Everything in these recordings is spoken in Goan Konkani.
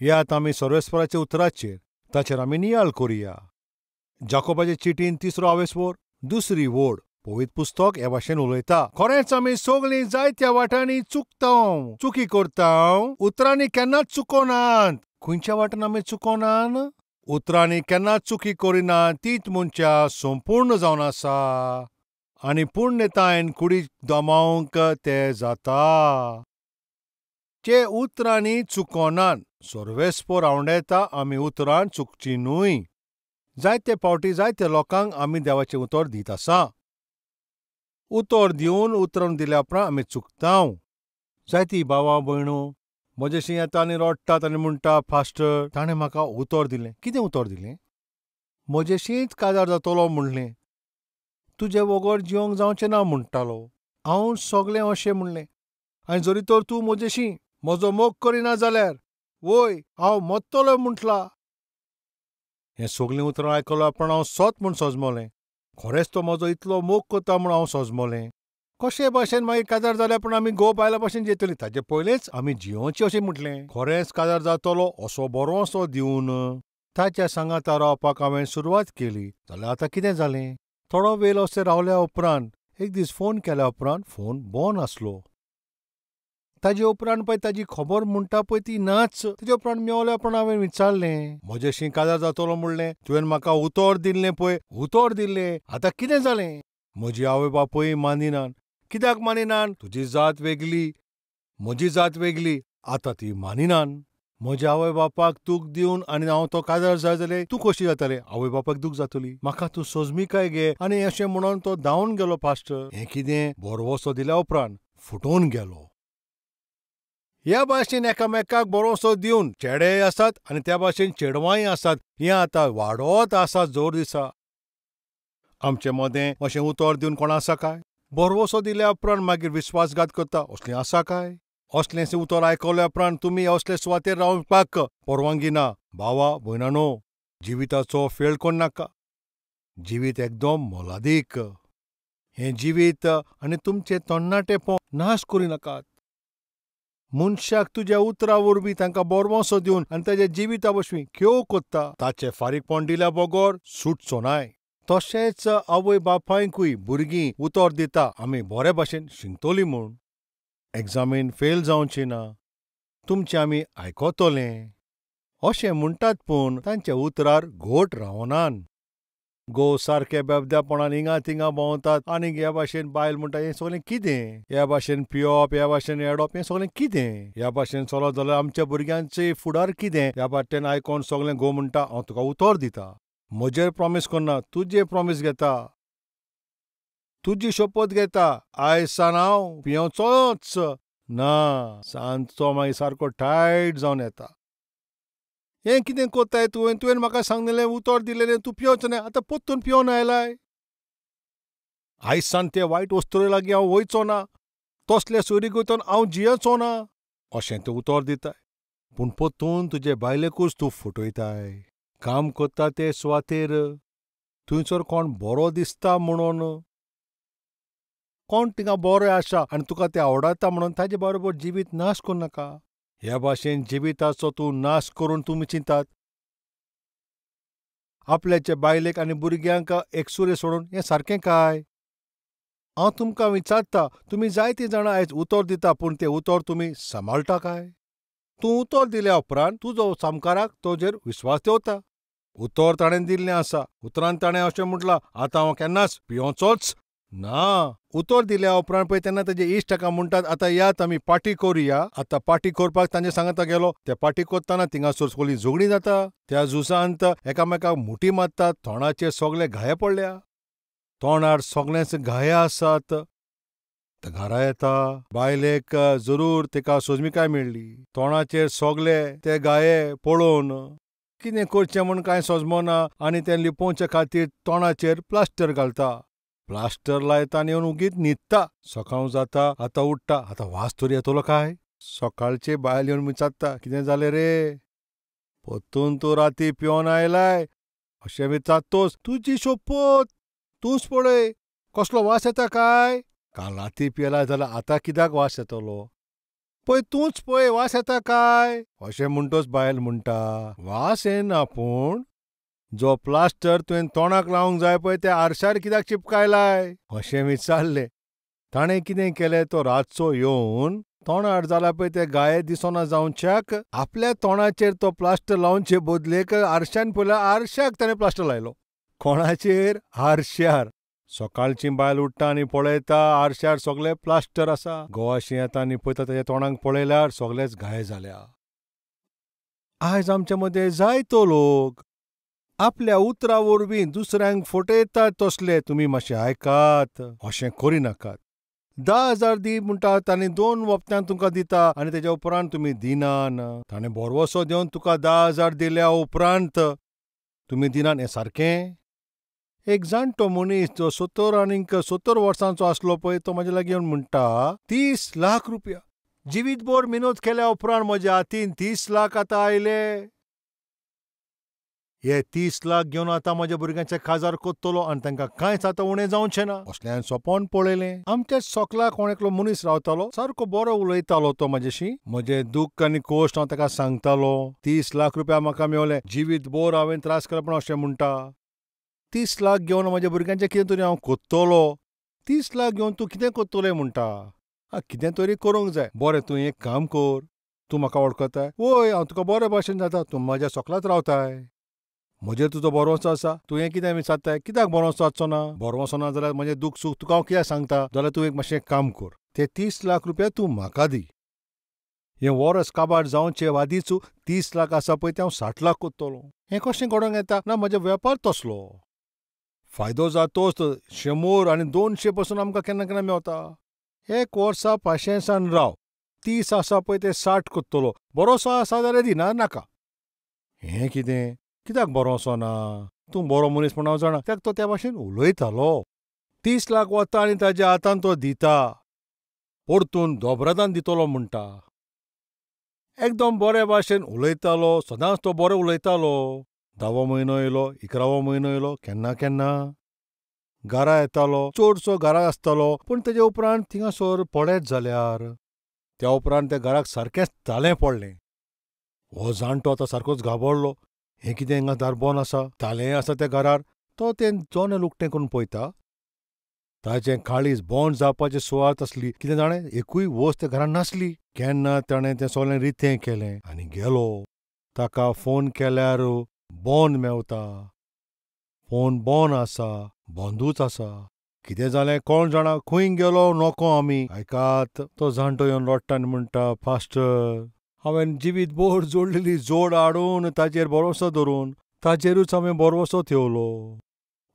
येयात आमी सर्वेस्पराच्या उतराचेर ताचेर आमी नियाळ करुया. जाकोबाचे चिटीन 3रो आवेस्पोर 2री वोड पवित्र पुस्तक हे भाशेन उलयता. खरेंच आमी सगळीं जायत्या वाटांनी चुकता, चुकी करता. उतरांनी केन्नाच चुकोनात. खंयच्या वाटान आमी चुकोनात? उतरांनी केन्नाच चुकी करिना. तीच मनशां संपूर्ण जावन आसा आनी पुर्णतायेन कुडीक दमावंक ते जाता. जे उतरांनी चुकोनात. सर्वेस्पोर आवडेता आमी उतरान चुकची न्हय. जायते फावटी जायते लोकांक आमी देवाचें उतर दीत आसा. उतर दिवन उतरान दिल्या उपरांत आमी चुकता. जायती भावा भयणो म्हजेशी येता आनी रडटात आनी म्हणटा, पास्टर ताणें म्हाका उतर दिलें. कितें उतर दिलें? म्हजेशींच काजार जातलो म्हणलें. तुजे वगर जिवंक जावचें ना म्हणटालो. हांव सगळें अशें म्हणलें. आनी जरी तर तूं म्हजेशी म्हजो मोग करिना जाल्यार वय हांव मरतलो म्हटला. हें सगळीं उतरां आयकलो पण हांव सत म्हूण सजमलें. खरेंच तो म्हजो इतलो मोग करता म्हूण हांव सजमलें. कशे भाशेन मागीर काजार जाल्यार पण आमी घोव बायला भाशेन जियेतलीं. ताजे पयलींच आमी जियोवचें अशें म्हटलें. खरेंच काजार जातलो असो बरोसो दिवन ताच्या सांगाता रावपाक हांवें सुरवात केली. जाल्यार आतां कितें जालें? थोडो वेळ अशें रावल्या उपरांत एक दीस फोन केल्या उपरांत फोन बंद आसलो. ताजे उपरांत पळय ताजी खबर म्हणटा पळय ती नाच. ताजे उपरांत मेवल्या उपरांत हांवें विचारलें, म्हजेशी काजार जातलो म्हणलें, तुवें म्हाका उतर दिल्लें पळय, उतर दिल्लें, आतां कितें जालें? म्हजी आवय बापूय मानिनात. कित्याक मानिनात? तुजी जात वेगळी, म्हजी जात वेगळी, आतां ती मानिनात. म्हज्या आवय बापाक दूख दिवन आनी हांव तो काजार जाय जाल्यार तूं कशी जातलें? आवय बापाक दूख जातली. म्हाका तूं सोजमिकाय घे. आनी अशें म्हणून तो धांवन गेलो पास्टर. हें कितें बरवसो दिल्या उपरांत फुटोवन गेलो. ह्या भाशेन एकामेकाक बरोसो दिवन चेडेय आसात आनी त्या भाशेन चेडवांय आसात. हें आतां वाडत आसा जोर दिसा. आमचे मदें अशें उतर दिवन कोण आसा काय? बरवसो दिल्या उपरांत मागीर विस्वासघात करता असलें आसा काय? असलें उतर आयकल्या उपरांत तुमी असले सुवातेर रावपाक परवानगी ना. भावा भयणानो, जिविताचो फेळ करनाका. जिवीत एकदम मोलादीक. हें जिवीत आनी तुमचें तरणाटेपण नाश करिनाकात. मनशाक तुज्या उतरां वरवीं तांकां बरवसो दिवन आनी ताच्या जिविता वरवीं खेव कोत्ता. ताचें फारीकपण दिल्या बगर सुटचो नाय. तशेंच आवय बापायकूय भुरगीं उतर दिता आमी बरे भाशेन शिकतलीं म्हूण. एग्जामीन फेल जावची ना, तुमचें आमी आयकतलें अशें म्हणटात, पूण तांच्या उतरार घोट रावनात. घोव सारके बेबद्यापणान हिंगा थिंगा भोंवतात आनी ह्या भाशेन बायल म्हणटा हें सगळें कितें? ह्या भाशेन पिवप, ह्या भाशेन येडप, हें सगळें कितें? ह्या भाशेन चलत जाल्यार आमच्या भुरग्यांचे फुडार कितें? ह्या वाटेन आयकोन सगळें घोव म्हणटा हांव तुका उतर दिता, म्हजेर प्रॉमीस करना, तुजेर प्रॉमीस घेता, तुजी शपथ घेता, आयज सान हांव पियोचोच ना. सांजचो मागीर सारको टायट जावन येता. हें कितें कोत्ताय तुवें? तुवें म्हाका सांगलें, उतर दिलेलें, तूं पियोचो न्हय, आतां परतून पियोन आयलाय. आयज सान ते वायट वस्तू लागीं हांव वयचो ना, तसले सोयरीगतीन हांव जियेचो ना अशें तूं उतर दिताय, पूण परतून तुजे बायलेकूच तूं फटयताय. काम करता ते सुवातेर थंयसर कोण बरो दिसता म्हणून, कोण थिंगा बरो आसा आनी तुका तें आवडटा म्हणून ताजे बरोबर जिवीत नाश करनाका. ह्या भाशेन जिविताचो तूं नाश करून तुमी चिंतात. आपल्याचे बायलेक आनी भुरग्यांक एकसुरे सोडून हें सारकें काय? हांव तुमकां विचारता, तुमी जायतीं जाणां आयज उतर दिता, पूण तें उतर तुमी सांबाळटा काय? तूं उतर दिल्या उपरांत तुजो सामकाराक तुजेर विस्वास दवरता. उतर ताणें दिल्लें आसा, उतरान ताणें अशें म्हटलां आतां हांव केन्नाच पियोचोच ना. उतर दिल्या उपरांत पळय तेन्ना ताजे इश्ट ताका म्हणटात आतां यात आमी पार्टी करुया. आतां पार्टी करपाक तांचे सांगाता गेलो. ते पार्टी करतना थिंगासर सगळीं झगडीं जाता. त्या झुजांत एकामेकाक मुठी मारतात. तोंडाचेर सगळे घाये पडल्या, तोंडार सगळेच घाये आसात. घरा येता बायलेक जरूर तिका सोजमिकाय मेळ्ळी. तोंडाचेर सगळे ते घाये पळोवन कितें करचें म्हूण कांय सोजमना आनी तें लिपोवचे खातीर तोंडाचेर प्लास्टर घालता. प्लास्टर लायता आनी येवन उगीत न्हिदता. सकाळ जाता, आतां उठ्ठा, आतां वास तरी येतलो काय? सकाळचे बायल येवन विचारता, कितें जालें रे? परतून तूं राती पिवन आयलाय अशें विचारतोच तुजी शपथ, तूंच पळय कसलो वास येता काय? काल राती पियेला जाल्यार आतां कित्याक वास येतलो? पळय तूंच पळय वास येता काय अशें म्हणटच बायल म्हणटा, वास येना पूण जो प्लास्टर तुवें तोंडाक लावंक जाय पळय त्या आरशार कित्याक चिपकायलाय अशें विचारलें. ताणें कितें केलें, तो रातचो येवन तोंडार जाला पळय ते गाये दिसना जावच्याक आपल्या तोंडाचेर तो प्लास्टर लावचे बदलेक आरशान पळयल्यार आरशाक ताणें प्लास्टर लायलो. कोणाचेर? आरशार. सकाळची बायल उठ्ठा आनी पळयता आरशार सगळें प्लास्टर आसा. घोवाशी येता आनी पळयता ताच्या तोंडाक पळयल्यार सगळेच घाये जाल्या. आयज आमच्या मदें जायतो लोक आपल्या उतरां वरवीं दुसऱ्यांक फटयतात. तसले तुमी मातशें आयकात, अशें करिनाकात. 10,000 दी म्हणटा ताणें 2 वक्तां तुमकां दिता आनी तेज्या उपरांत तुमी दिनान. ताणें भरवसो दिवन तुका 10,000 दिल्या उपरांत तुमी दिनान, हें सारकें? एक जाणटो मनीस जो 70 आनीक 70 वर्सांचो आसलो पळय, तो म्हज्या लागीं येवन म्हणटा 30 लाख रुपया जिवीतभर मिनोद केल्या उपरांत म्हज्या हातीन 30 लाख आतां आयले. हे 30 लाख घेवन आतां म्हज्या भुरग्यांचे काजार कोत्तलो आनी तांकां कांयच आतां उणें जावचें ना असलें हांवें सपन पळयलें. आमच्या सोकलाक कोण एकलो मनीस रावतालो, सारको बरो उलयतालो तो म्हजेशी. म्हजें दुख्ख आनी कोश्ट हांव ताका सांगतालो. 30 लाख रुपया म्हाका मेवले, जिवीत भर हांवें त्रास केले पूण अशें म्हणटा 30 लाख घेवन म्हज्या भुरग्यांचें कितें तरी हांव कोत्तलो. 30 लाख घेवन तूं कितें कोत्तलें म्हणटा? कितें तरी करूंक जाय. बरें तूं एक काम कर, तूं म्हाका वळखताय? वय हांव तुका बरे भाशेन जाता, तूं म्हज्या सोकलात रावताय, म्हजेर तुजो भरवंसो आसा. तुवें कितें विचारताय कित्याक भरवंसो आसचो ना? भरवंसो ना जाल्यार म्हजें दूख सूख तुका हांव कित्याक सांगता? जाल्यार तूं एक मातशें काम कर, ते 30 लाख रुपया तूं म्हाका दी. हें वरस काबार जावचे वादीच 30 लाख आसा पळय ते हांव 60 लाख कोत्तलो. हें कशें घडोवंक येता? ना म्हजो वेपार तसलो फायदो जातोच 100 आनी 200 पसून आमकां केन्ना केन्ना मेवता. एक वर्सा पाशेंसान राव, 30 आसा पळय ते 60 कोत्तलो. बरोसो आसा जाल्यार दिना नाका. हें कितें? कित्याक बरोसो ना? तूं बरो मनीस म्हूण हांव जाणा. कित्याक तो त्या भाशेन उलयतालो. 30 लाख वता आनी ताज्या हातान तो दिता, परतून दोबरादान दितलो म्हणटा. एकदम बरे भाशेन उलयतालो, सदांच तो बरो उलयतालो. 10वो म्हयनो येयलो, 11वो म्हयनो येयलो, केन्ना केन्ना घरा येतालो, चडसो घरा आसतालो. पूण तेजे उपरांत थिंगासर पळयत जाल्यार त्या उपरांत त्या घराक सारकेंच तालें पडलें. हो जाणटो आतां सारकोच घाबरलो, हें कितें हांगा दार बंद आसा, तालें आसा त्या घरार. तो तें जोनेल उक्तें करून पळयता, ताचें काळीज बंद जावपाची सुवात आसली. कितें जाणें, एकूय वस्त त्या घरान नासली. केन्ना ताणें तें सगळें रितें केलें आनी गेलो. ताका फोन केल्यार बंद मेवता, फोन बंद आसा, बंदूच आसा. कितें जालें कोण जाणा, खंय गेलो नको आमी. आयकात, तो जाणटो येवन रडटा आनी म्हणटा, पास्टर हांवें जिवीत भर जोडलेली जोड हाडून ताचेर भरवंसो धरून ताचेरूच हांवें भरवंसो थेवलो.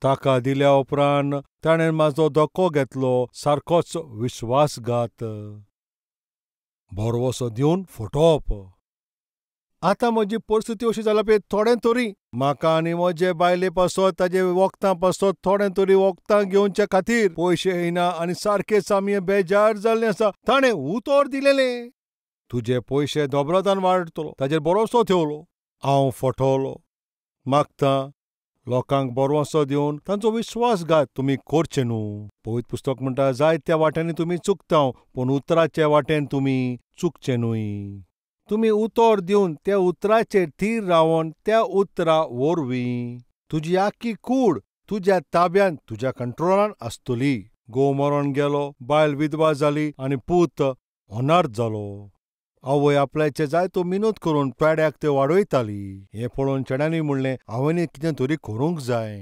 ताका दिल्या उपरांत ताणें म्हाजो धक्को घेतलो, सारकोच विश्वासघात. भरवंसो दिवन फटोवप. आतां म्हजी परिस्थिती अशी जाल्या पळय, थोडें तरी म्हाका आनी म्हजे बायले पासत ताजे वखदां पासत थोडें तरी वखदां घेवचे खातीर पयशे येयना आनी सारकेच आमी बेजार जाल्लें आसा. ताणें उतर दिलेलें, तुजे पयशे दोबरादान वाडटलो, ताजेर भरवंसो थेवलो. हांव फटवलो. मागता लोकांक भरवंसो दिवन तांचो विश्वासघात तुमी करचे न्हू. पवित्र पुस्तक म्हणटा, जायत्या वाट्यांनी तुमी चुकता पूण उतराच्या वाटेन तुमी चुकचे न्हय. तुमी उतर दिवन त्या उतराचेर थीर रावन त्या उतरा वरवीं तुजी आख्खी कूड तुज्या ताब्यान, तुज्या कंट्रोलान आसतली. घोव मरण गेलो, बायल विधवा जाली आनी पूत अनार्थ जालो. आवय आपल्याचे जायतो मिनत करून पेड्याक ते वाडयताली. हें पळोवन चेड्यांनी म्हणलें, हांवें कितें तरी करूंक जाय.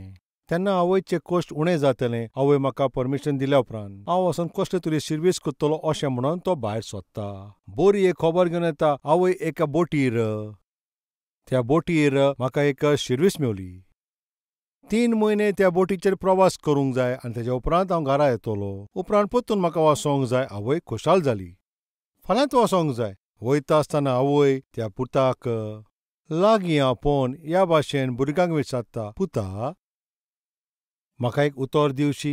तेन्ना आवयचे कश्ट उणें जातलें. आवय म्हाका परमिशन दिल्या उपरांत हांव वचून कसले तरी शिर्वीस करतलो अशें म्हणून तो भायर सोदता. बरी एक खबर घेवन येता. आवय एका बोटीर, त्या बोटीर म्हाका एक शिर्वीस मेवली. 3 म्हयने त्या बोटीचेर प्रवास करूंक जाय आनी तेज्या उपरांत हांव घरा येतलो. उपरांत परतून म्हाका वचोंक जाय. आवय खुशाल जाली, फाल्यांच वचोंक जाय. वयता आसतना आवय त्या पुताक लागीं आपोवन ह्या भाशेन भुरग्यांक विचारता, पुता म्हाका एक उतर दिवशी?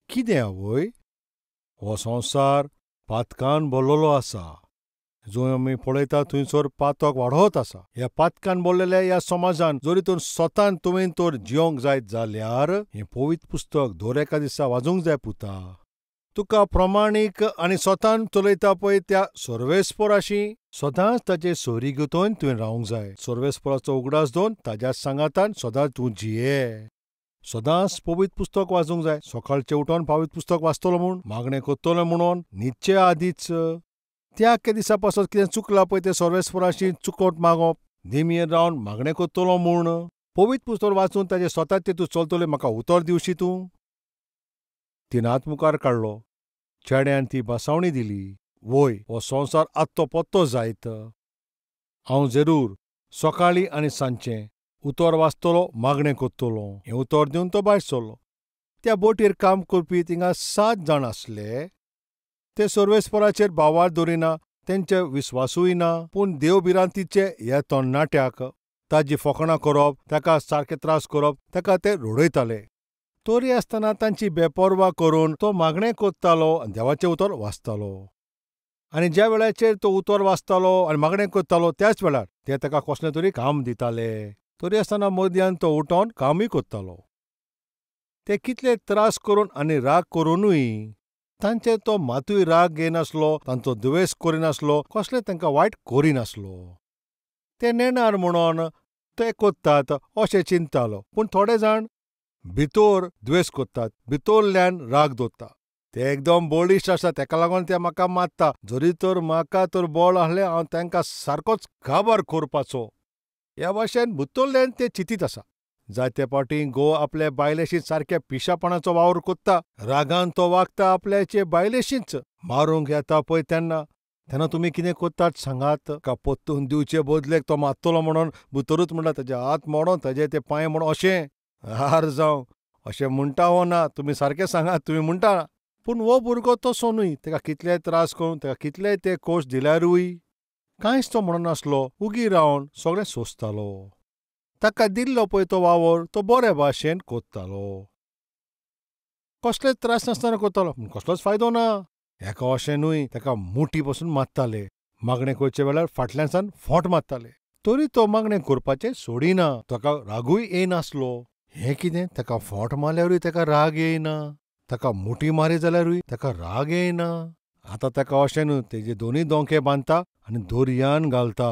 कितें आवय? हो संवसार पातकान भरलेलो आसा. जंय आमी पळयता थंयसर पातक वाडत आसा. ह्या पातकान भरलेल्या ह्या समाजान जरी तर स्वतान तुवें तर जियोंक जायत जाल्यार हें पवित्र पुस्तक दर एका दिसा वाजूंक जाय पुता. तुका प्रमाणीक आनी स्वतान चलयता पळय त्या सर्वेस्पोराशी सदांच ताचे सोरी घेतोवन तुवें रावंक जाय. सर्वेस्पोराचो उगडास दवरून ताज्या सांगातान सदांच तूं जिये. सदांच पवित्र पुस्तक वाचूंक जाय. सकाळचें उठोन पवित्र पुस्तक वाचतलो म्हूण, मागणें करतलो म्हणून, न्हिदचे आदींच. त्या आख्ख्या दिसा पासत कितें चुकलां पळय तें सर्वेस्पोराशी चुकोट मागप, दिमयेर रावन मागणें करतलो म्हूण. पवित्र पुस्तक वाचून ताजें स्वताचें तूं चलतलें म्हाका उतर दिवशी तूं. तिणें हात मुखार काडलो. चेड्यान ती बसावणी दिली. वय, हो संवसार आत्तो पत्तो जायत. हांव जरूर सकाळीं आनी सांजचें उतर वाचतलो, मागणें करतलो. हें उतर दिवन तो भायर सरलो. त्या बोटीर काम करपी थिंगा 7 जाण आसले. ते सर्वेस्पोराचेर भावार्थ दवरिना, तेंचे विस्वासूय ना. पूण देव भिरांतीचे ह्या तरणाट्याक ताजी फकाणां करप, ताका सारके त्रास करप, ताका ते रडयताले. तरी आसतना तांची बेपर्वा करून तो मागणें करतालो आनी देवाचें उतर वाचतालो. आनी ज्या वेळाचेर तो उतर वाचतालो आनी मागणें करतालो त्याच वेळार ते ताका कसलें तरी काम दिताले. तरी आसतना मदयान तो उठोन कामूय करतालो. ते कितले त्रास करून आनी राग करुनूय तांचे तो मातूय राग घेयनासलो, तांचो दुवेस करिनासलो, कसलें तांकां वायट करिनासलो. ते नेणार म्हणून ते करतात अशें चिंततालो. पूण थोडे जाण भितर द्वेस करतात, भितरल्यान राग दवरता. ते एकदम बळिश्ट आसा, तेका लागून ते म्हाका मारता. जरी तर म्हाका तर बळ आसलें हांव तांकां सारकोच काबार करपाचो. ह्या भाशेन भितरल्यान ते चिंतीत आसा. जायते फावटी घोव आपल्या बायलेशी सारक्या पिशापणाचो वावर करता. रागान तो वागता आपल्याचे बायलेशीच. मारूंक येता पळय तेन्ना तेन्ना तुमी कितें करतात सांगात. ताका परतून दिवचे बदलेक तो मारतलो म्हणून भितरूच म्हणटा ताजे हात मोडोन, ताजे ते पांय मोडोन, अशें हार जावं अशें म्हणटा वो ना, तुमी सारकें सांगात, तुमी म्हणटा. पूण हो भुरगो तसो न्हय. ताका कितलेय त्रास करून, ताका कितलेय ते कोश दिल्यारूय कांयच तो म्हणनासलो. उगी रावन सगळें सोंसतालो. ताका दिल्लो पळय तो वावर तो बरे भाशेन करतालो. कसलेच त्रास नासतना करतालो, पूण कसलोच फायदो ना. हेका अशें न्हय, ताका मुठी पसून मारताले. मागणें करचे वेळार फाटल्यानसान फोंट मारताले. तरी तो मागणें करपाचें सोडिना. ताका रागूय येयनासलो. हें कितें, ताका फोंट मारल्यारूय ताका राग येयना, ताका मुठी मारी जाल्यारूय ताका राग येयना. आतां ताका अशें न्हय, तेजे दोनूय दोंके बांदता आनी दर्यान घालता.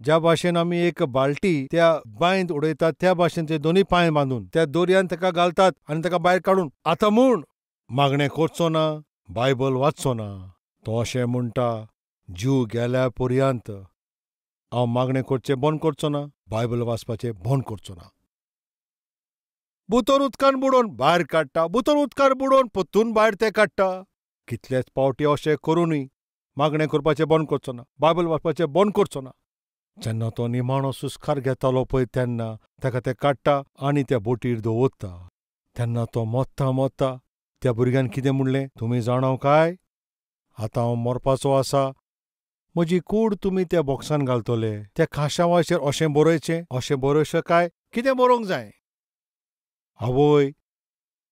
ज्या भाशेन आमी एक बाल्टी त्या बांयंत उडयतात त्या भाशेन ते दोनूय पांय बांदून त्या दर्यान ताका घालतात आनी ताका भायर काडून आतां म्हूण मागणें करचो ना, बायबल वाचचो ना. तो अशें म्हणटा, जीव गेल्या पर्यंत हांव मागणें करचें बंद करचो ना, बायबल वाचपाचें बंद करचो ना. बुतर उदकान बुडोवन भायर काडटा, बुतर उदकान बुडोवन परतून भायर ते काडटा. कितलेच पावटी अशें करुनूय मागणें करपाचें बंद करचो ना, बायबल वाचपाचें बंद करचो ना. जेन्ना तो निमाणो सुस्कार घेतालो पळय तेन्ना ताका ते काडटा आनी त्या बोटीर दवरता. तेन्ना तो मोत्ता मोत्ता त्या भुरग्यान कितें म्हणलें, तुमी जाणाव काय, आतां हांव मरपाचो आसा, म्हजी कूड तुमी त्या बॉक्सान घालतले, त्या खाशावाचेर अशें बरयचें, अशें बरयशें काय कितें बरोवंक जाय. आवय,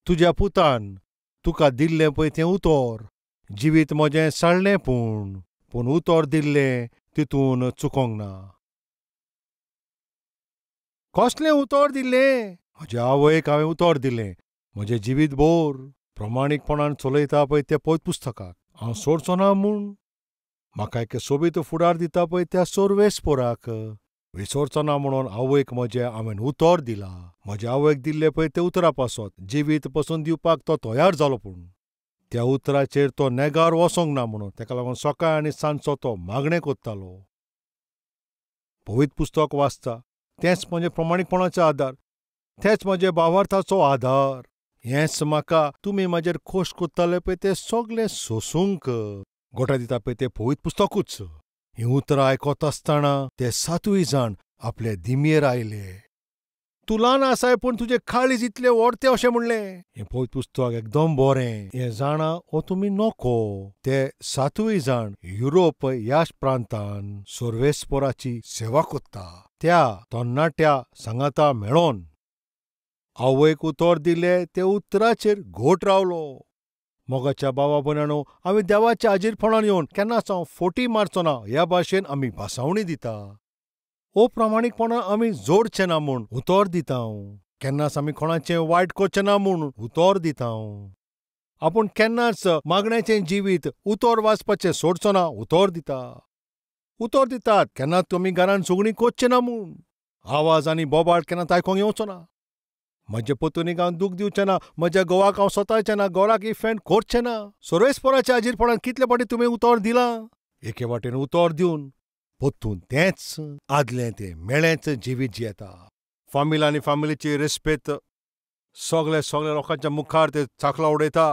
तुज्या पुतान तुका दिल्लें पळय तें उतर, जिवीत म्हजें साळलें पूण पूण उतर दिल्लें तितून चुकोंक ना. कसलें उतर दिल्लें? म्हज्या आवयक हांवें उतर दिलें, म्हजें जिवीत भर प्रमाणीकपणान चलयता पळय त्या पवित्र पुस्तकाक हांव सोडचो ना म्हूण. म्हाका एक सोबीत फुडार दिता पळय त्या सर्वेस्पोराक विसरचो ना म्हणून आवयक म्हजें हांवें उतर दिलां. म्हज्या आवयक दिल्लें पळय ते उतरा पासत जिवीत पसून दिवपाक तो तयार जालो. पूण त्या उतराचेर तो नेगार वचोंक ना म्हणून ताका लागून सकाळ आनी सांजचो तो मागणें करतालो. पवित्र पुस्तक वाचता तेंच म्हजें प्रमाणीकपणाचो आदार, तेंच म्हजें भावार्थाचो आदार. हेंच म्हाका तुमी म्हाजेर खोश करताले पळय तें सगळें सोसूंक गोठा दिता पळय तें पवित्र पुस्तकूच. हीं उतरां आयकत आसतना ते सातूय जाण आपले दिमयेर आयले. तूं ल्हान आसाय पूण तुजें काळीज इतलें व्हड तें अशें म्हणलें. हें पवित्र पुस्तक एकदम बरें, हें जाणा हो तुमी नको. ते सातूय जाण युरोप ह्या प्रांतान सर्वेस्पोराची सेवा करता. त्या तरणाट्या सांगाता मेळोन आवयक उतर दिलें ते उतराचेर घोट रावलो. मोगाच्या बाबा भयणांनो, आमी देवाच्या हाजीरपणान येवन केन्नाच हांव फोटी मारचो ना ह्या भाशेन आमी भासावणी दिता. अप्रमाणीकपणान आमी जोडचे ना म्हूण उतर दिता. केन्नाच आमी कोणाचें वायट करचें ना म्हूण उतर दिता. आपूण केन्नाच मागण्याचें जिवीत उतोर वाचपाचें सोडचो ना उतोर दिता. उतोर दितात केन्ना तुमी घरान सगळीं कोच्चें ना म्हूण. आवाज आनी बोबाळ केन्नाच आयकोंक येवचो ना. म्हजे पत्नीक हांव दूख दिवचें ना, म्हज्या घोवाक हांव सोतायचें ना, घोराक इफेंट करचें ना. सर्वेस्पराच्या हाजीरपणान कितले फावटी तुवें उतर दिलां? एके वाटेन उतर दिवन परतून तेंच आदलें तें मेळेंच जिवीत जियेता. फामील आनी फामिलीची रेस्पेत सगळे सगळे लोकांच्या मुखार ते चाकलां उडयता.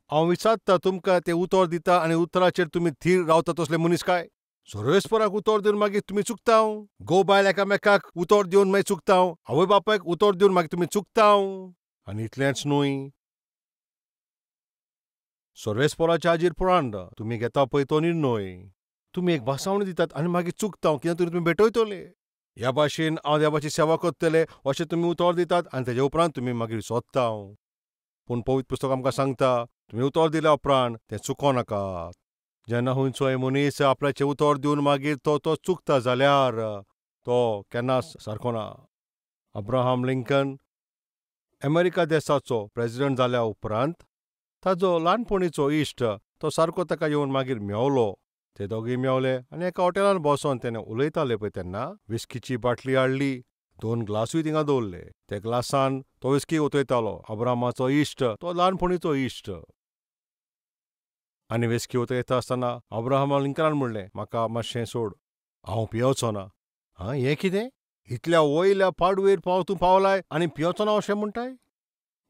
हांव विचारता तुमकां तें उतर दिता आनी उतराचेर तुमी थीर रावता तसले मनीस काय? सर्वेस्पराक उतर दिवन मागीर तुमी चुकता. घोव बायल एकामेकाक उतर दिवन मागीर चुकता. आवय बापायक उतर दिवन मागीर तुमी चुकता. आनी इतलेंच न्हय, सर्वेस्पराच्या हाजीरपणान तुमी घेता पळय तो निर्णय तुमी एक भासावणी दितात आनी मागीर चुकता कित्याक तरी तुमी भेटयतले. ह्या भाशेन हांव देवाची सेवा करतले अशें तुमी उतर दितात आनी तेजे उपरांत तुमी मागीर सोदता. पूण पवित्र पुस्तक आमकां सांगता तुमी उतर दिल्या उपरांत तें चुको नाकात. जेन्ना खंयचोय मनीस आपल्याचें उतर दिवन मागीर तो तो चुकता जाल्यार तो केन्नाच सारको ना. अब्राहम लिंकन अमेरिका देशाचो प्रेजिडंट जाल्या उपरांत ताजो ल्हानपणीचो इश्ट तो सारको ताका येवन मागीर मेवलो. ते दोगूय मेवले आनी एका हॉटेलान बसोन तेणें उलयताले पळय तेन्ना विस्कीची बाटली हाडली, 2 ग्लासूय थिंगा दवरले. त्या ग्लासान तो विस्की ओतयतालो. अब्राहमाचो इश्ट तो ल्हानपणीचो इश्ट. आनी विस्की ओतयता आसतना अब्राहमा लिंकनान म्हणलें, म्हाका मातशें सोड, हांव पियोचो ना. आं, हें कितें? इतल्या वयल्या पाडवेर पाव तूं पावलाय आनी पियोचो ना अशें म्हणटाय?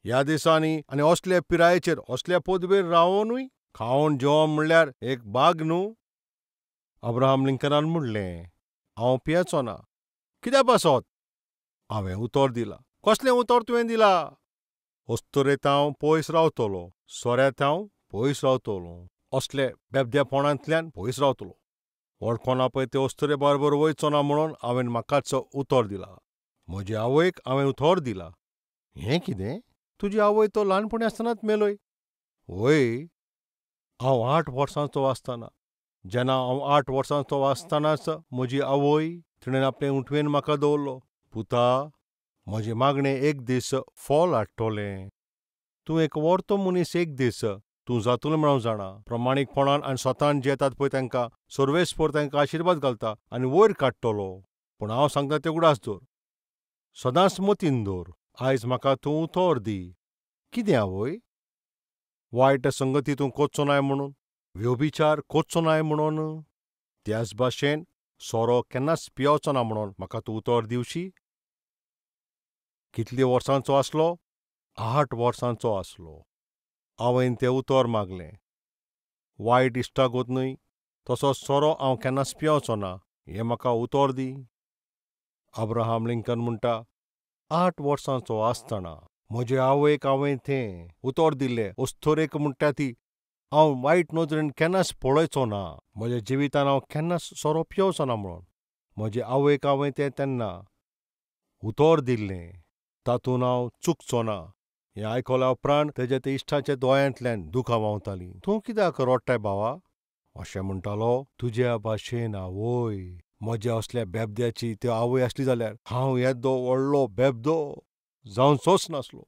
ह्या दिसांनी आनी असल्या पिरायेचेर असल्या पदवेर रावोनूय खावन जेवण म्हणल्यार एक बाग न्हू. अब्राहम लिंकनान म्हणलें, हांव पियेचो ना. कित्या पासत? हांवें उतर दिलां. कसलें उतर तुवें दिलां? अस्तुरेंत हांव पयस रावतलो, सोऱ्यांत हांव पयस रावतलो, असले बेबदेपणांतल्यान पयस रावतलो. वळखोना पळय ते अस्तुरे बरोबर वयचो ना म्हणून हांवें म्हाकाच उतर दिलां. म्हजे आवयक हांवें उतर दिलां. हें कितें? तुजी आवय तो ल्हानपणी आसतनाच मेलोय. वय, हांव 8 वर्सांचो आसतना, जेन्ना हांव 8 वर्सांचो आसतनाच म्हजी आवय तिणें आपले उठवेन म्हाका दवरलो. पुता, म्हजें मागणें एक दीस फोल हाडटलें. तूं एक वर्तो मनीस एक दीस तूं जातलो म्हूण हांव जाणा. प्रमाणीकपणान आनी स्वतान जियेतात पळय तांकां सर्वेस्पर तांकां आशिर्वाद घालता आनी वयर काडटलो. पूण हांव सांगता तें उगडास दवर, सदांच मतीन दवर. आयज म्हाका तूं उतर दी. कितें आवय? वायट संगती तूं कोच्चो नाय म्हणून, व्यभिचार कोच्चो नाय म्हणून, त्याच भाशेन सोरो केन्नाच पियोचो ना म्हणून म्हाका तूं उतर दिवशी? कितले वर्सांचो आसलो? 8 वर्सांचो आसलो. आवयन तें उतर मागलें. वायट इश्टागत न्हय, तसो सोरो हांव केन्नाच पियोचो ना हें म्हाका उतर दी. अब्राहम लिंकन म्हणटा, 8 वर्सांचो आसतना म्हजे आवयक हांवें तें उतर दिल्लें. अस्तुरेक म्हणटा ती हांव वायट नदरेन केन्नाच पळयचो ना, म्हज्या जिवितान हांव केन्नाच सोरो पियोचो ना म्हणून म्हजे आवयक हांवें तें तेन्ना उतर दिल्लें. तातूंत हांव चुकचो ना. हें आयकल्या उपरांत तेज्या त्या इश्टाच्या दोळ्यांतल्यान दुकां व्हांवतालीं. तूं कित्याक रडटाय भावा? अशें म्हणटालो, तुज्या भाशेन आवय म्हज्या असल्या बेबद्याची त्यो आवय आसली जाल्यार हांव येदो व्हडलो बेबदो जावचोच नासलो.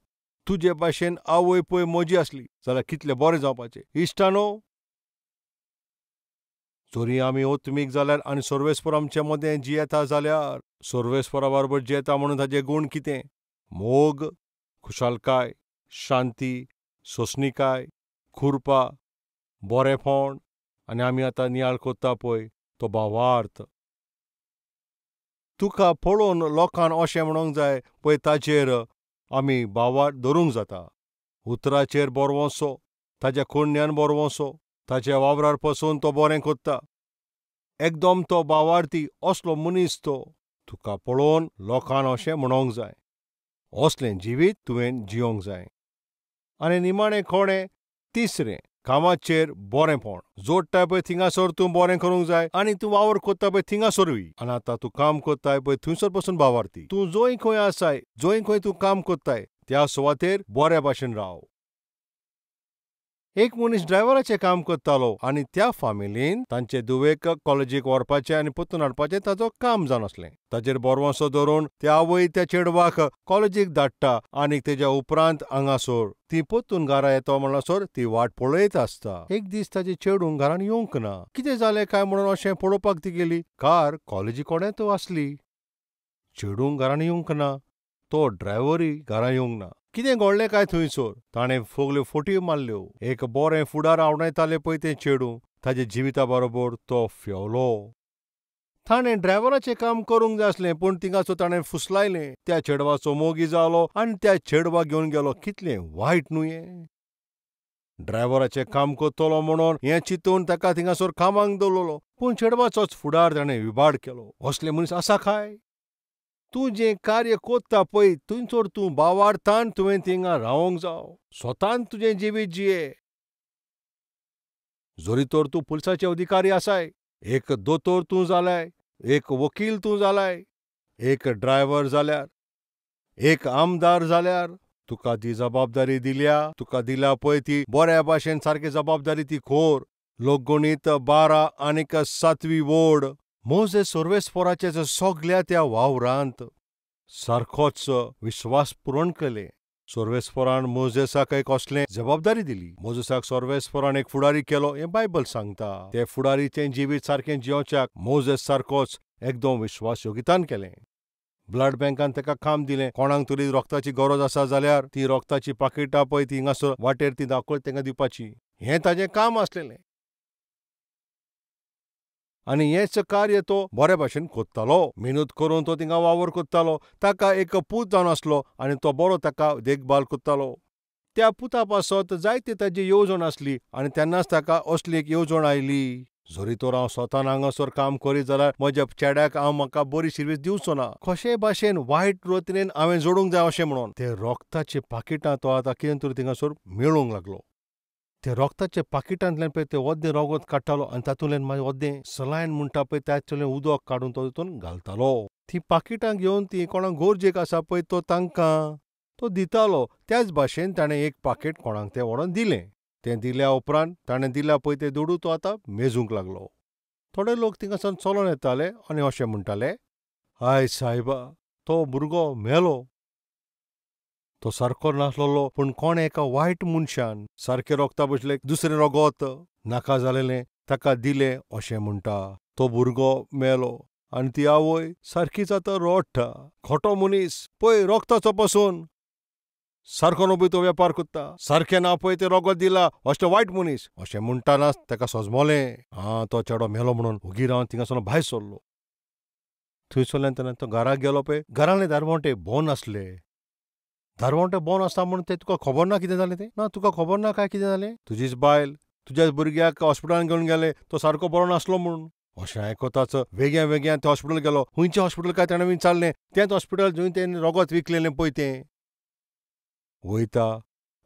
तुजे भाशेन आवय पळय म्हजी आसली जाल्यार कितलें बरें जावपाचें. इश्टानो, जरी आमी ओत्मीक जाल्यार आनी सर्वेस्पर आमचे मदें जियेता जाल्यार सर्वेस्परा बरोबर जियेता म्हणून ताजे गूण कितें? मोग, खुशालकाय, शांती, सोंसणीकाय, खुरपा, बरेपण आनी आमी आतां नियाळ कोत्ता पळय तो भावार्थ. तुका पळोवन लोकान अशें म्हणूंक जाय पळय ताचेर आमी भावार्थ धरूंक जाता. उतराचेर बरवसो, ताज्या कोणण्यान बरवसो, ताच्या वावरार पसून तो बरें कोत्ता. एकदम तो भावार्थी असलो मनीस तो. तुका पळोवन लोकान अशें म्हणूंक जाय. असलें जिवीत तुवें जियोंक जाय. आनी निमाणें कोणें तिसरें, कामाचेर बरेंपण. जोडटाय पळय थिंगासर तूं बरें करूंक जाय आनी तूं वावर कोत्ता पळय थिंगासरूय. आनी आतां तूं काम कोत्ताय पळय थंयसर पसून भावार्थी. तूं जंय खंय आसाय, जंय खंय तूं काम कोत्ताय त्या सुवातेर बऱ्या भाशेन राव. एक मनीस ड्रायव्हराचें काम करतालो आनी त्या फामिलीन तांचे धुवेक कॉलेजीक व्हरपाचें आनी परतून हाडपाचें ताजो काम जावन आसलें. ताजेर बरवंसो धरून त्या आवय त्या चेडवाक कॉलेजीक धाडटा आनी तेज्या उपरांत हांगासर ती परतून घरा येता म्हणसर ती वाट पळयत आसता. एक दीस ताजे चेडूं घरान येवंक ना. कितें जालें काय म्हणून अशें पळोवपाक ती गेली. कार कॉलेजी कोणें तो आसली. चेडूं घरान येवंक ना, तो ड्रायव्हरूय घरा येवंक ना. कितें घडलें काय थंयसर? ताणें सगल्यो फोटयो मारल्यो. एक बरें फुडार आपणायतालें पळय तें चेडूं, ताज्या जिविता बरोबर तो फेवलो. ताणें ड्रायव्हराचें काम करूंक जाय आसलें, पूण थिंगासर ताणें फुसलायलें. त्या चेडवाचो मोगी जालो आनी त्या चेडवाक घेवन गेलो. कितलें वायट न्हू हें! ड्रायव्हराचें काम करतलो म्हणून हें चिंतून ताका थिंगासर कामाक दवरलो, पूण चेडवाचोच फुडार ताणें विबाड केलो. असले मनीस आसा काय? तूं जें कार्य कोत्ता पळय थंयसर तूं बावार्थान तुवें थिंगा रावोंक जाव. स्वतान तुजें जिवीत जिये. जरी तर तूं पुलिसाचे अधिकारी आसाय, एक दोतोर तूं जालाय, एक वकील तूं जालाय, एक ड्रायव्हर जाल्यार, एक आमदार जाल्यार, तुका ती जबाबदारी दिल्या, तुका दिल्या पळय ती बऱ्या भाशेन सारकी जबाबदारी ती खोर. लोकगणीत 12 आनीक 7वी वोड. मोजेस सर्वेस्पोराच्या सगल्या त्या वावरांत सारकोच विश्वास पुरण केलें. सर्वेस्पोरान मोजेसाक एक असलें जबाबदारी दिली. मोजेसाक सर्वेस्पोरान एक फुडारी केलो हें बायबल सांगता. ते फुडारीचें जिवीत सारकें जियोवच्याक मोजेस सारकोच एकदम विश्वासयोगितान केलें. ब्लड बँकान ताका काम दिलें. कोणाक तरी रोगताची गरज आसा जाल्यार ती रोगताची पाकिटां पळय ती हिंगासर वाटेर ती दाखोवन तांकां दिवपाची, हें ताजें काम आसलेलें. आनी हेंच कार्य तो बरे भाशेन कोत्तालो. मेहनत करून तो थिंगा वावर कोत्तालो. ताका एक पूत जावन आसलो आनी तो बरो ताका देखभाल कोत्तालो. त्या पुता पासत जायती ताजी येवजण आसली आनी तेन्नाच ताका असली एक येवजण आयली, जरी तर हांव स्वतान हांगासर काम करीत जाल्यार म्हज्या चेड्याक हांव म्हाका बरी सर्वीस दिवचो ना, कशेय भाशेन वायट रतीन हांवें जोडूंक जाय अशें म्हणून ते रोगताचे पाकिटां तो आतां कितें तरी थिंगासर मेळूंक लागलो. ते रोगताच्या पाकिटांतल्यान पळय तें ओद्दें रोगत काडटालो आनी तातूंतल्यान मागीर ओद्दें सलायन म्हणटा पळय तातूंतल्यान उदक काडून तो तितून घालतालो. ती पाकिटां घेवन ती कोणाक गरजेक आसा पळय तो तांकां तो दितालो. त्याच भाशेन ताणें एक पाकीट कोणाक तें व्हरोन दिलें. तें दिल्या उपरांत ताणें दिल्या पळय ते दुडू तो आतां मेजूंक लागलो. थोडे लोक थिंगासान चलोन येताले आनी अशें म्हणटाले, हाय सायबा, तो भुरगो मेलो. तो सारको नासलेलो, पूण कोणें एका वायट मनशान सारकें रोगता बसलें दुसरें रोगत नाका जालेलें ताका दिलें अशें म्हणटा. तो भुरगो मेलो आनी ती आवय सारकीच आतां रडटा. खोटो मनीस पळय रोगताचो पसून सारको न्हू पळय तो वेपार करता, सारकें ना पळय तें रोगत दिला, असलो वायट मनीस अशें म्हणटनाच ताका सजमलें, आं तो चेडो मेलो म्हणून. ओगी रावन थिंगासर भायर सरलो. थंयसरल्यान तेन्ना तो घरा गेलो पळय, घरांतले दारवंटे बंद आसले. दारवंटे बंद आसता म्हणून तें तुका खबर ना कितें जालें तें? ना, तुका खबर ना काय कितें जालें? तुजीच बायल तुज्याच भुरग्याक हॉस्पिटलान घेवन गेलें, तो सारको बरो नासलो म्हणून. अशें आयकताच वेग्या वेग्यान तें हॉस्पिटल गेलो. खंयचें हॉस्पिटल काय ताणें विचारलें, तेंच हॉस्पिटल जंय तेणें रोगत विकलेलें पळय तें. वयता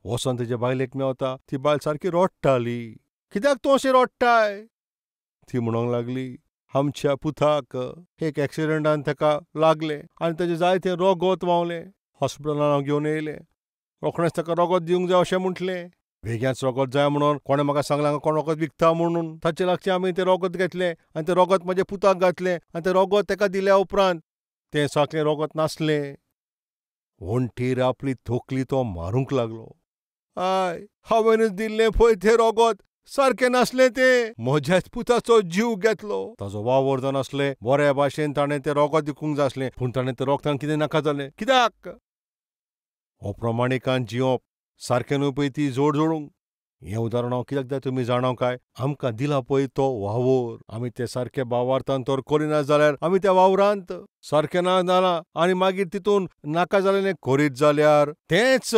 वचोन तेजे बायलेक मेवता. ती बायल सारकी रडटाली. कित्याक तूं अशें रडटाय? ती म्हणूंक लागली, आमच्या पुताक एक एक्सिडंटान ताका लागलें आनी ताजें जायतें रोगत व्हांवलें. हॉस्पिटलान हांव घेवन येयलें, रोखडेंच ताका रोगत दिवंक जाय अशें म्हटलें. वेग्याच रोगत जाय म्हणून कोणें म्हाका सांगलें हांगा कोण रोगत विकता म्हणून. ताचे लागचें आमी तें रोगत घेतलें आनी तें रोगत म्हज्या पुताक घातलें आनी तें रोगत ताका दिल्या उपरांत तें सारकें रोगत नासलें. वण्टीर आपली तकली तो मारूंक लागलो. I, हांवेंच दिल्लें पळय तें रोगत सारकें नासलें तें, म्हज्याच पुताचो जीव घेतलो. ताजो वावर जावन आसलें, बऱ्या भाशेन ताणें तें रोगत विकूंक जाय आसलें, पूण ताणें तें रोगतान कितें नाका जालें. कित्याक? हो प्रमाणिकान जियोप सारकें न्हू पळय ती जोड जोडूंक. हें उदाहरण हांव कित्याक जाय तुमी जाणाव काय? आमकां दिला पळय तो वावर, आमी ते सारके बावार्थान तर करिना जाल्यार आमी त्या वावरांत सारकें ना जालां आनी मागीर तितून नाका जालेलें करीत जाल्यार तेंच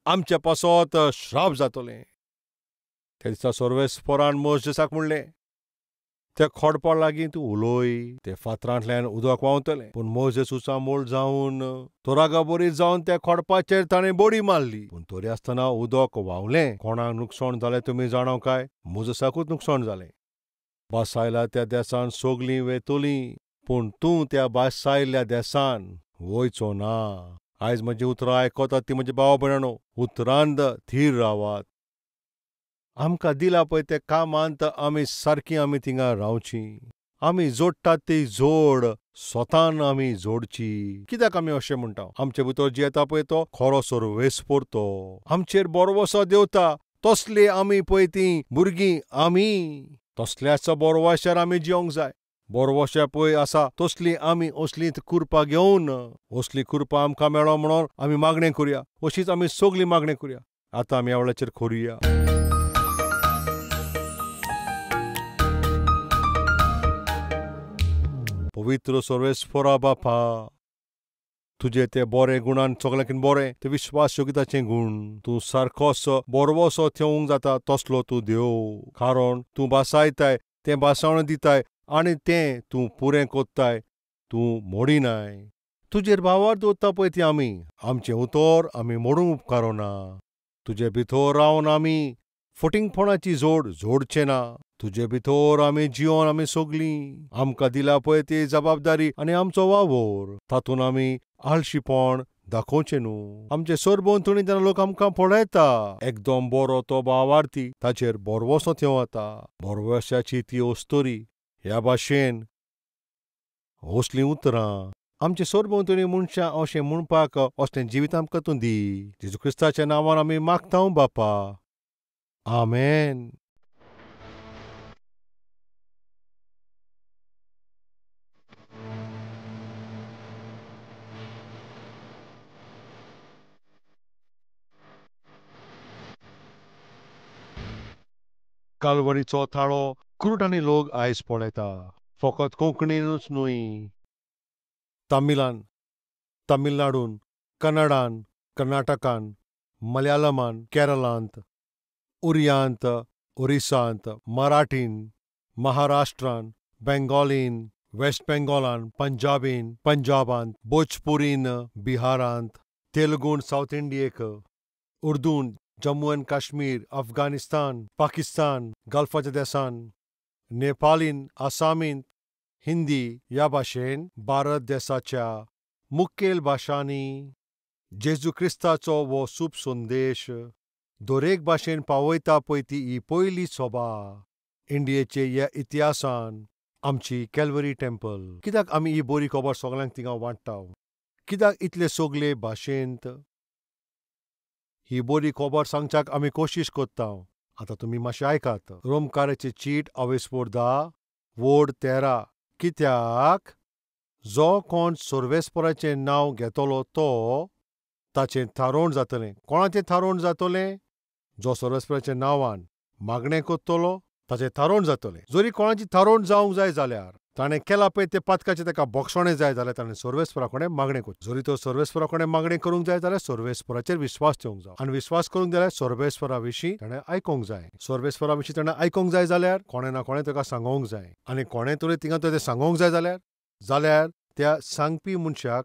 आमच्या पासत श्राप जातलें. त्या दिसा सर्वेस्पोरान मोजेसाक म्हणलें, त्या खोडपा लागीं तूं उलोय, ते फातरांतल्यान उदक व्हांवतलें. पूण मोजेस उचांबळ जावन तो रागाबरी जावन त्या खोडपाचेर ताणें बडी मारली, पूण तरी आसतना उदक व्हांवलें. कोणाक नुकसाण जालें तुमी जाणाव काय? मोजेसाकूच नुकसाण जालें. बासायला त्या देसान सगलीं वेतलीं, पूण तूं त्या बासायल्ल्या देसान वयचो ना. आयज म्हजी उतरां आयकतात ती म्हजी भाव भयणांनो, उतरांत थीर रावात. आमकां दिला पळय ते कामांत आमी सारकी आमी थिंगा रावची. आमी जोडटात ती जोड स्वतान आमी जोडची. कित्याक आमी अशें म्हणटा? आमचे भितर जियेता पळय तो खरो सर्वेस्पोर, तो आमचेर बरवसो देवता. तसली आमी पळय ती भुरगीं आमी तसल्याच बोरवाशार आमी जिवंक जाय. बोरवशा पळय आसा तसली आमी असली कुरपा घेवन, असली कुरपा आमकां मेळो म्हणून आमी मागणें करुया. अशीच आमी सगळीं मागणें करुया. आतां आमी ह्या वेळाचेर करुया. पवित्र सर्वेस्पोरा बापा, तुजे ते बोरे गुणान सगळ्यांकीन बोरें ते विश्वास योगिताचें गूण, तूं सारकोसो बोरवसो थेवंक जाता तसलो तूं देव. कारण तूं भासायताय, तें भासावण दिताय आनी तें तूं पुरें कोत्ताय, तूं मोडिनाय. तुजेर भावार दवरता पळय ती आमी, आमचें उतर आमी मोडूंक उपकारना. तुजे भितर रावन आमी फटींगपणाची जोड जोडचें ना. तुजे भितर आमी जिवन आमी सगळीं आमकां दिला पळय ती जबाबदारी आनी आमचो वावर, तातूंत आमी आळशीपण दाखोवचें न्हू. आमचे सरभोंवतणी जेन्ना लोक आमकां पळयता, एकदम बरो तो भावार्थी, ताचेर बोरवसो थेव वता. बोरवशाची ती अस्तोरी ह्या भाशेन असलीं उतरां आमचे सरभोंवतणी मनशां अशें म्हणपाक असलें जिवीत आमकां तूं दी. जेजू क्रिस्ताच्या नांवान आमी मागता बापा, आमेन. कालवरीचो थाळो कुरुटांनी लोक आयज पळयता, फकत कोंकणीनूच न्हय, तमिळान, तमिळनाडून, कन्नडान, कर्नाटकान, मलयाळमान, केरळांत, उरियांत, ओरिसांत, मराठीन, महाराष्ट्रान, बेंगॉलीन, वेस्ट बेंगॉलान, पंजाबीन, पंजाबांत, भोजपुरीन, बिहारांत, तेलुगून सावथ इंडियेक, उर्दून जम्मू एंड काश्मीर, अफगाणिस्तान, पाकिस्तान, गल्फाच्या देसान, नेपालीन, आसामीन, हिंदी ह्या भाशेन भारत देसाच्या मुखेल भाशांनी जेजू क्रिस्ताचो हो सूप संदेश दरेक भाशेन पावयता पळय ती ही पयली सभा इंडियेचे ह्या इतिहासान आमची कॅल्वरी टेम्पल. कित्याक आमी ही बरी खबर सगळ्यांक थिंगा वांट्टा? कित्याक इतले सगळे भाशेंत ही बरी खबर सांगच्याक आमी कोशिश कोत्ता? आतां तुमी मातशें आयकात. रोमकाराची चीट अवेस्पोर 10 वोड 13. कित्याक जो कोण सर्वेस्पोराचें नांव घेतलो तो ताचें थारोवण जातलें. कोणाचें थारोवण जातलें? जो सर्वेस्पोराच्या नांवान मागणें कोत्तलो ताचें थारोवण जातलें. जरी कोणाची थारोवण जावंक जाय जाल्यार ताणें केलां पळय तें पातकाचें ताका बक्षणें जाय जाल्यार ताणें सर्वेस्पोरा कडेन मागणें करचें. जरी तो सर्वेस्पोरा कडेन मागणें करूंक जाय जाल्यार सर्वेस्पोराचेर विश्वास ठेवंक जाय, आनी विश्वास करूंक जाल्यार सर्वेस्पोरा विशीं ताणें आयकूंक जाय. सर्वेस्पोरा विशीं ताणें आयकूंक जाय जाल्यार कोणें ना कोणें ताका सांगोंक जाय, आनी कोणें तरी थिंगा तें सांगोंक जाय जाल्यार त्या सांगपी मनशाक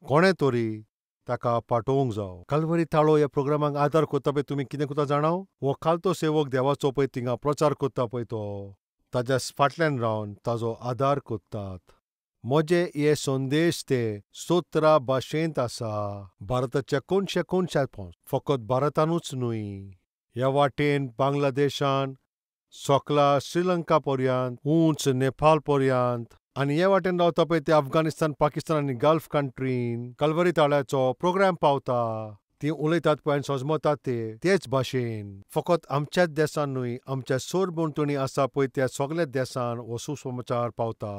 कोणें तरी ताका पाठोवंक जावो. कालवरी थाळो ह्या प्रोग्रामाक आदार कोत्ता पळय तुमी कितें कोत्ता जाणाव? हो खालतो सेवक देवाचो पळय थिंगा प्रचार कोत्ता पळय तो ताज्या फाटल्यान रावन ताजो आदार कोत्तात. म्हजे हे संदेश ते 17 भाशेंत आसा, भारताच्या कोनशा कोनशात पोंच, फकत भारतानूच न्हय, ह्या वाटेन बांगलादेशान, सकला श्रीलंका पर्यंत, उंच नेपाळ पर्यंत, आनी हे वाटेन रावता पळय ते अफगाणिस्तान, पाकिस्तान आनी गल्फ कंट्रीन कलवरी ताळ्याचो प्रोग्राम पावता. ती उलयतात पळय आनी सजमतात ते तेच भाशेन. फकत आमच्याच देसान न्हय, आमच्या सरभोंवतणी आसा पळय त्या सगळ्या देसान हो सुसमाचार पावता.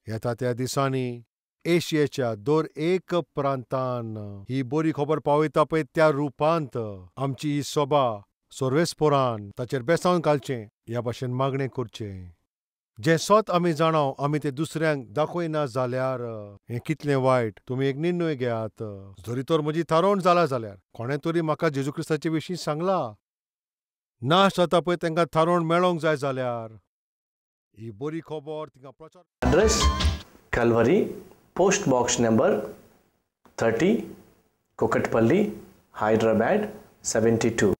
येता त्या दिसांनी एशियेच्या दर एक प्रांतान ही बरी खबर पावयता पळय त्या रुपांत आमची ही सभा सर्वेस्पोरान ताचेर बेसावन घालचें ह्या भाशेन मागणें करचें. जें सत आमी जाणाव आमी तें दुसऱ्यांक दाखयना जाल्यार हें कितलें वायट. तुमी एक निर्णय घेयात. जरी तर म्हजी थारोवण जाला जाल्यार कोणें तरी म्हाका जेजू क्रिस्ताचे विशीं सांगलां, नाश जाता पळय तांकां थारोवण मेळोंक जाय जाल्यार ही बरी खबर तिंगा प्रचार. Address Calvary, post box number 30, Kukatpally, Hyderabad 72.